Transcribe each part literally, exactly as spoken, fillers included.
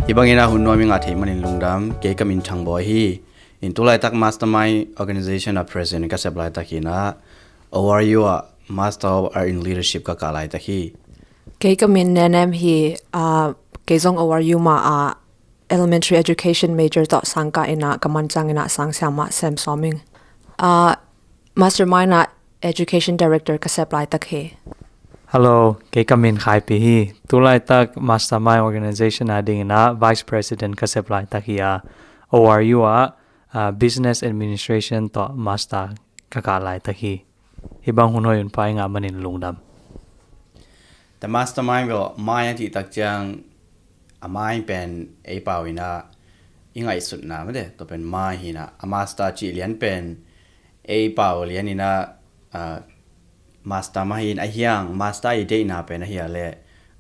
Hih bangin a hun nuam i ngah theih manin lungdam. Kei ka min Thang Bawi hi. In tu laitak Mastermind Organization a President ka sep laitak hi in a, O R U ah Master of Art in Leadership ka kah laitak hi. Kei ka min Nenem hi. Ah, kei zong O R U mah ah Elementary Education major tawh sangkah in a, ka man ciangin a sangsiam ah sem sawm ing. Ah, Mastermind ah Education Director ka sep laitak hi. Hello, kei ka min Khai Pi hi. Tu laitak Mastermind Organization a dingin a Vice President ka sep laitak hi a, O R U ah, ah, Business Administration tawh Master ka kah laitak hi. Hih bang hun hoih hun pha i ngah manin lungdam. The Mastermind bel, mind a cih tak ciang, a mind pen ei pau in a, i ngaihsutna mate, tua pen mind hi in a, a master cih lian pen ei pau lian in a, ah, master mah hi in a, hiang master i deihna pen ahi a leh,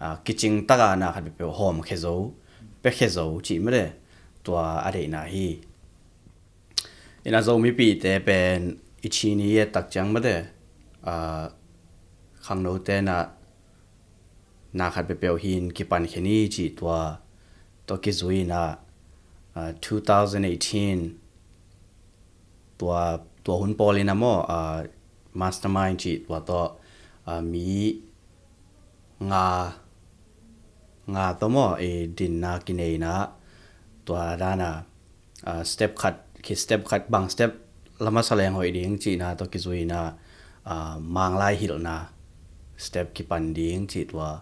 ah, kicing tak a na khat peuhpeuh hawmkhia zo, piakhia zo cih mate, tua a deihna hi. In a, Zomipihte pen i chin i et tak ciang mate, ah, khangnote in a, na khat peuhpeuh hi in kipankhia ni cih tua tawh kizui in a, ah, two thousand eighteen tua, tua hun pawl in a maw, ah, Mastermind cih tua tawh, ah, mi nga, nga tawh maw, i dinna kinei in a, tua dan a, ah, step khat, khi step khat, bang step la masa leng hoih ding cihna tawh kizui in a, ah, Manglai hilhna step kipan ding cih tua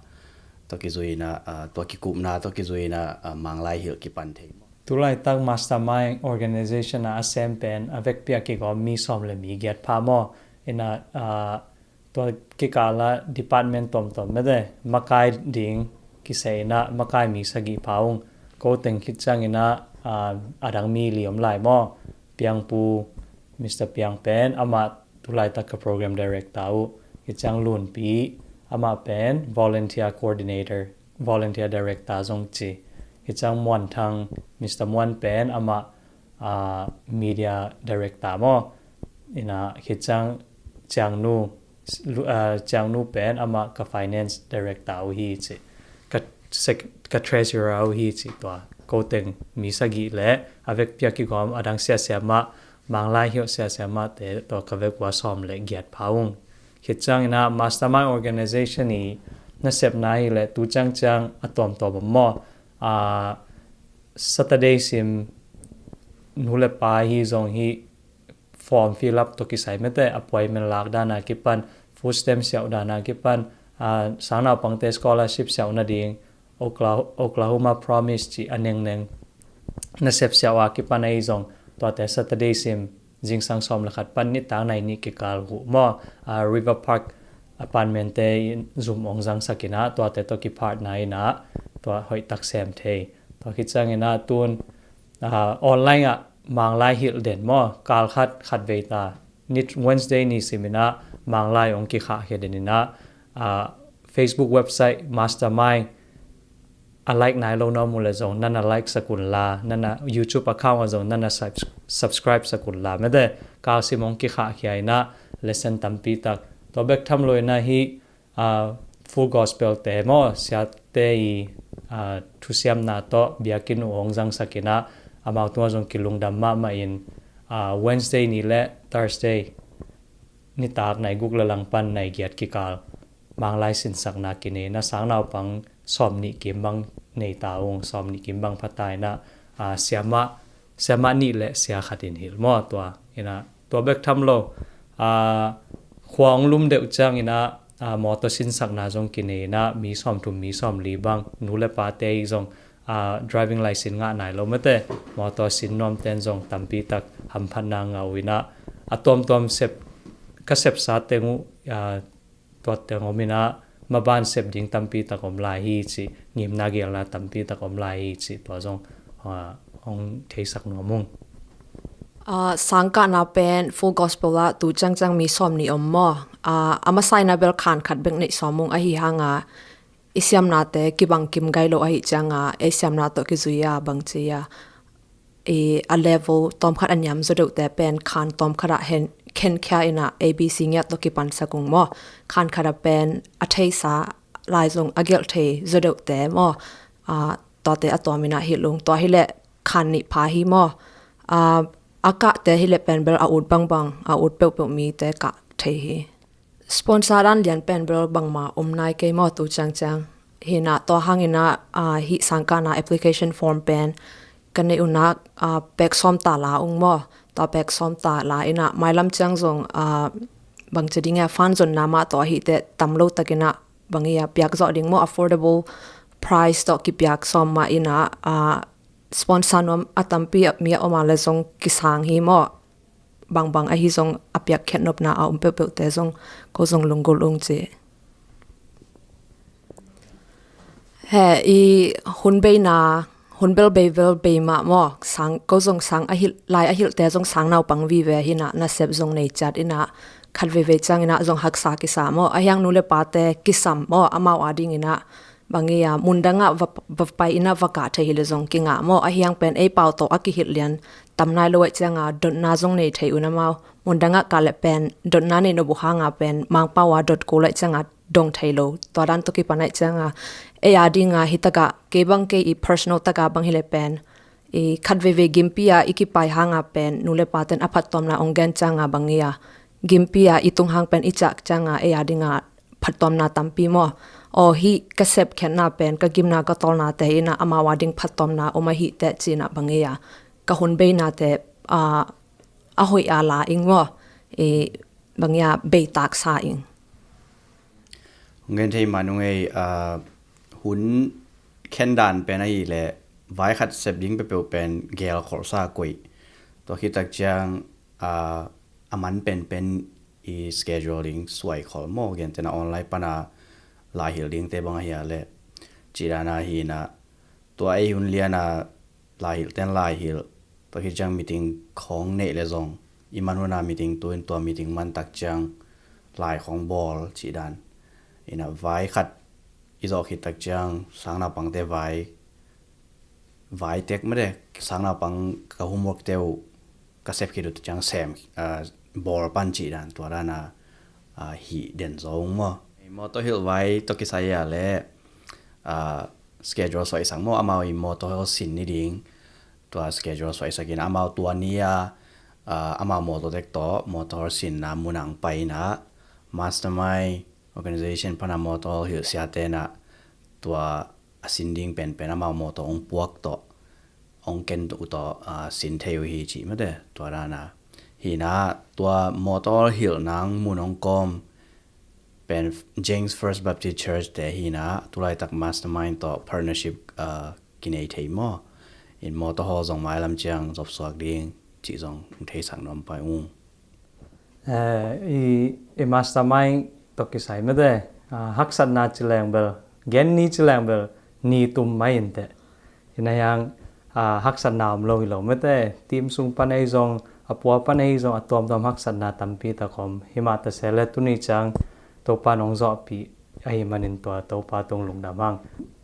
tawh kizui in a, ah, tua kikupna tawh kizui in a, ah, Manglai hilh kipan thei. Tu laitak Mastermind Organization a a sem pen a vekpi a kigawm mi sawm le mi giat pha maw. In a, ah, tua kikal ah department tuamtuam mate, makai ding kisai in a, makai mi sagih pha ung. Ko teng khit ciangin a, ah, a dang mi li om lai maw. Piangpu, Mister Piang pen, amah tu laitak ka program director uh. Khit ciang Lunpi, amah pen volunteer coordinator, volunteer director zong ci. Khit ciang Muanthang, Mister Muan pen, amah, ah, media director maw. In a, khit ciang Ciangnu, Lu-, ah, Ciangnu pen amah ka finance director uh hi ci. Ka sec-, ka treasurer uh hi ci tua. Ko teng mi sagih le a vekpi a kigawm a dang siasia mah, Manglai hilh siasia mahte tua ka vek ua sawm le giat pha ung. Khit ciangin a Mastermind Organization i nasepna hi le tu ciangciang a tuamtuam om maw. Ah, Saturday sim nu le pa hi zong hi form fill up tawh kisai mate, appointment lak dan a kipan, food stamp siauh dan a kipan, ah, sangnaupangte scholarship siauh nading, Okla-, Oklahoma Promise cih a nengneng nasep siauh a kipan ahi zong, tuate Saturday sim zingsang sawm le khat pan nitak nai nih kikal uh maw, ah, River Park apartmentte in zum ong zangsak in a, tuate tawh kipartner in a, tua hoihtak sem thei. Tua khit ciangin a tun, ah, online ah Manglai hilh den maw, kal khat khat vei ta. Ni, Wednesday ni sim in a Manglai ong kikhahkhia den in a, ah, Facebook website Mastermind a like nai lo na om uh le zong, nana like sak un la, nana YouTube account ah zong nana subs-, subscribe sak un la. Mate, kal sim ong kikhahkhia in a lesson tampi tak. Tua bek tham lo in a hi, ah, Full Gospel te maw, siate i, ah, thusiamna tawh biakinn uh ong zangsak in a, amau tungah zong kilungdam mahmah in, ah, Wednesday ni le Thursday nitak nai guk le langpan nai giat kikal Manglai sinsakna kinei in a, sangnaupang sawm nih kim bang nei ta ung, sawm nih kim bang pha ta in a, ah, siamah, siamah nih le sia khat in hilh maw tua. In a, tua bek tham lo, ah, khua ong lum deuh ciangin a, ah, mawtaw sinsakna zong kinei in a, mi sawm thum, mi sawm li bang, nu le pate i zong, ah, driving license ngah nai lo mate, mawtaw sin nuamten zong tampi tak hamphatna ngah uh in a, a tuamtuam sep, ka sepsa teng uh, ah, tua teng om in a, maban sep ding tampi tak om lai hi ci, ngimna gelna tampi tak om lai hi ci, tua zong, ah, ong theisak nuam ung. Ah, sangkahna pen Full Gospel ah tu ciangciang mi sawm nih om maw. Ah, a masa in a bel khan khat bek neih sawm ung, ahi hang a i siamnate kibang kim gai lo ahi ciang a, ei siamna tawh kizui a bang ci a, i a level tawmkhat a niam zaw deuhte pen khan tawmkhat ah hen, khenkhia in a A B C ngiat tawh kipansak ung maw. Khan khat ah pen a theisa lai zong a gelh thei zaw deuhte maw. Ah, tuate a tuam in ah hilh ung. Tua hileh khan nih pha hi maw. A, a kahte hileh pen bel a ut bangbang, a ut peuhpeuh mite kah thei hi. Sponsor dan lian pen bel bangmah om nai kei maw tu ciangciang. Hi in ah tua hang in ah, a, hih sangkahna application form pen ka neih un ah, a, pek sawm ta la ung maw. Tua pek sawm ta la in ah mailam ciang zong, a, bangci ding a, fund zonna mah tawh ahih teh tam lo tak in ah bang hi a, piak zawh ding maw, affordable price tawh kipiak sawm mah in ah, a, sponsor nuam a tampi mi a om a leh zong kisang hi maw. Bangbang ahi zong a piakkhiat nopna a om peuhpeuhte zong ko zong lunggulh ung ci. He, i hun beina, hun bel bei bel bei mah maw, sang, ko zong sang a hilh, lai a hilhte zong sang naupang vive hi in ah, nasep zong nei ciat in ah, khat veivei ciang in ah zong haksa kisa maw, a hiang nu le pate kisam maw, amau a ding in ah, bang hi a, mundang ah va, va pai in ah va kah thei hileh zong kingah maw, a hiang pen ei pau tawh a kihilh lian tam nai lo ahih ciang a, dotna zong nei thei un amau. Mundang ah kah leh pen, dotna nei nop uh hang a pen, Mangpau a dot kul ahih ciang a, dong thei lo. Tua dan tawh kipan ahih ciang a, ei a ding a, hi tak ah, kei bang kei i personal tak ah bang hileh pen, i khat veivei gimpi a i kipai hang a pen, nu le pate'n a phattuamna ong gen ciang a bang hi a, gimpi a i tung hang pen i ciah ciang a, ei a ding a phattuamna tampi maw. Aw, hih ka sepkhiatna pen, ka gimna ka tawlnate in ah amau a ding phattuamna om ahih teh ci in ah bang hi a, ka hun beinate, a, a hoih a la ing maw. I, bang hi a, bei tak sa ing. Ngen thei mah ung ei, a, hun khen dan pen ahih leh vai khat sep ding peuhpeuh pen gel kholhsa koih. Tua khit tak ciang, a, a man penpen i schedule ding suai khol maw, gentehna online pan a lai hilh dingte bang ahi a leh, cih dan a hi in ah, tua ei hun lian a lai hilhte'n lai hilh, tua khit ciang meeting khawng neih leh zong, i man hun a meeting tu in tua meeting man tak ciang lai khawng bawl cih dan. In ah vai khat i zawh khit tak ciang sang naupangte vai, vai tek mah de, sang naupang ka homeworkte uh ka sep khit uh tak ciang sem, a, bawl pan cih dan, tua dan a, a, hih den zaw ung maw. Mawtaw hilh vai tawh kisai a leh, a, schedule suaisak maw, amau i mawtaw sin ni ding, tua schedule suaisak in amau tua ni a, a, amau mawtaw tek tawh mawtaw sinna mun ah ong pai in ah, Mastermind organization pan a mawtaw hilh siate in ah tua a sin ding penpen amau mawtaw ong puak tawh, ong ken uh tawh, a, sin thei uh hi cih mah de, tua dan a. Hi in ah tua mawtaw hilh nang mun ong kawm pen James First Baptist Church te hi in ah, tu laitak Mastermind tawh partnership, a, kinei thei maw. In mawtaw haw zong mailam ciang zopsuak ding cih zong theisak nuam pai ung. Eh, i, i Mastermind tawh kisai mah de, a, haksatna ci leng bel, gen ni ci leng bel, ni tum mai in teh. Hi in ah hiang, a, haksatna om lo hi lo mah de, team sung pan ahi zong, a pua pan ahi zong, a tuamtuam haksatna tampi tak om. Hi mah ta se leh tuni ciang Topa in ong zawhpih ahih manin tua Topa tung lungdam hang.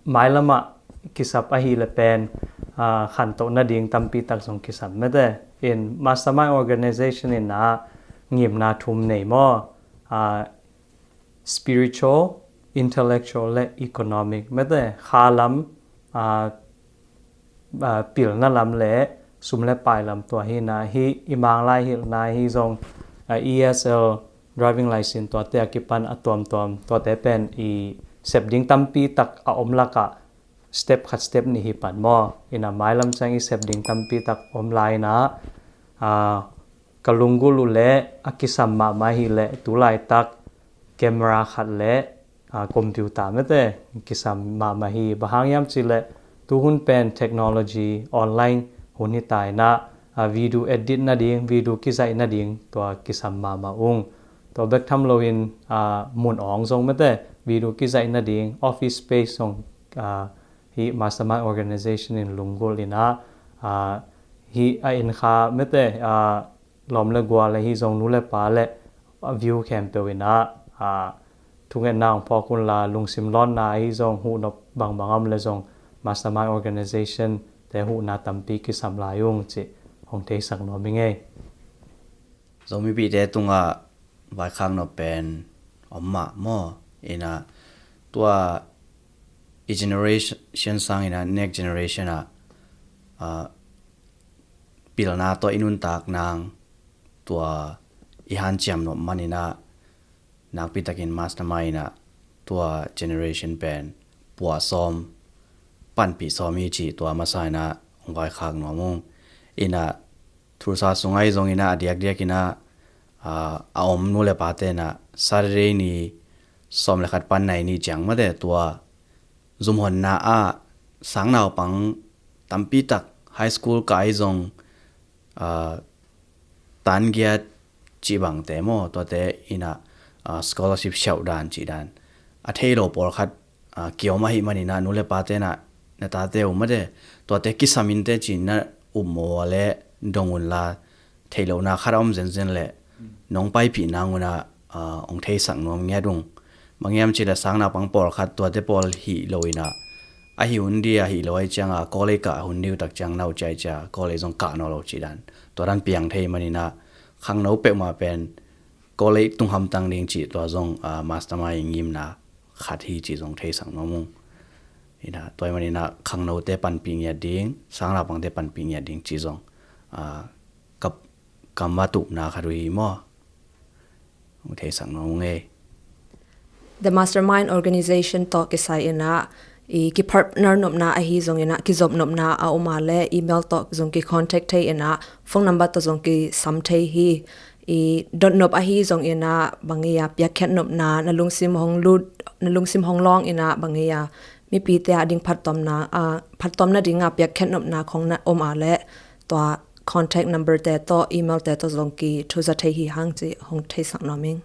Mailam ah kisap ahih leh pen, a, khantoh nading tampi tak zong kisam mah de. In Mastermind organization in ah ngimna thum nei maw. A, spiritual, intellectual le economic mah de. Kha lam, a, a, pilna lam le sum le pai lam tua hi in ah, hih i Manglai hilhna hi zong, a, E S L driving license tuate a kipan a tuamtuam tuate pen i sep ding tampi tak a om lak ah step khat step nih hi pan maw. In ah mailam ciang i sep ding tampi tak om lai in ah, a, ka lunggulh uh leh a kisam mahmah ahih leh tu laitak camera khat le, a, computer mah de kisam mahmah hi. Bang hang hiam cih leh tuhun pen technology, online hun hi ta in ah, a, video edit nading, video kizaih nading tua kisam mahmah ung. Tua bek tham lo in, a, mun awng zong mah de, video kizaih nading, office space zong, a, hih Mastermind organization in lunggulh in ah, a, hih a inn kha mah de, a, lawm le gual le hi zong nu le pa le a view khempeuh in ah, a, thungetna ong phawk un la, lungsim lawnna ahi zong, huhnop bangbang om le zong Mastermind organization te huhna tampi kisam lai ung cih hong theisak nuam hi ing ei. Zomipihte tungah vaikhak nop pen om mah maw. In ah tua i generation sangin ah next generation ah, ah, pilna tawh i nuntak nang tua i hanciam nop manin ah nakpi takin Mastermind in ah tua generation pen puah sawm, panpih sawm hi cih tua masa in ah hong vaikhak nuam ung. In ah Tulsa sung ahi zongin ah a diakdiakin ah, ah, a om nu le pate in ah Saturday ni sawm le khat pan nai ni ciang mate tua zumhonna ah sangnaupang tampi tak high school kah ahi zong, ah, tan giat cih bangte maw, tuate in ah, ah, scholarship siauh dan cih dan a thei lo pawlkhat, ah, kiom ahih manin ah nu le pate in ah na tate uh mate tuate kisam in teh ci-in na up maw le dong unla, theih lohna khat a om zenzen leh nong paipih nang un ah, ah, hong theisak nuam ngiat ung. Bang hiam cih leh sangnaupang pawlkhat tuate pawl hih lo in ah, a hi hun ding a hih lo ahih ciang ah college kah hun ding uh tak ciang na uh ciaicia college zong kah nawn lo cih dan, tua dan piang thei manin ah khangno peuhmah pen college tung hamtang ding cih tua zong, ah, Mastermind ngimna khat hi cih zong theisak nuam ung. In ah tua ahih manin ah khangnote panpih ngiat ding, sangnaupangte panpih ngiat ding cih zong, ah, ka, ka matuhna khat uh hi maw. Hong theisak nuam ung ei. The Mastermind Organization tawh kisai in ah i kipartner nopna ahi zongin ah kizop nopna a om a leh email tawh zong kicontact thei in ah phone number tawh zong kisam thei hi. I dotnop ahi zongin ah bang hi a piakkhiat nopna, na lungsim hong lut, na lungsim hong lawng in ah bang hi a mipite a ding phattuamna, ah, phattuamna ding a piakkhiat nopna khong na om a leh tua contact number te tawh email te tawh zong kithuza thei hi hang cih hong theisak nuam ing.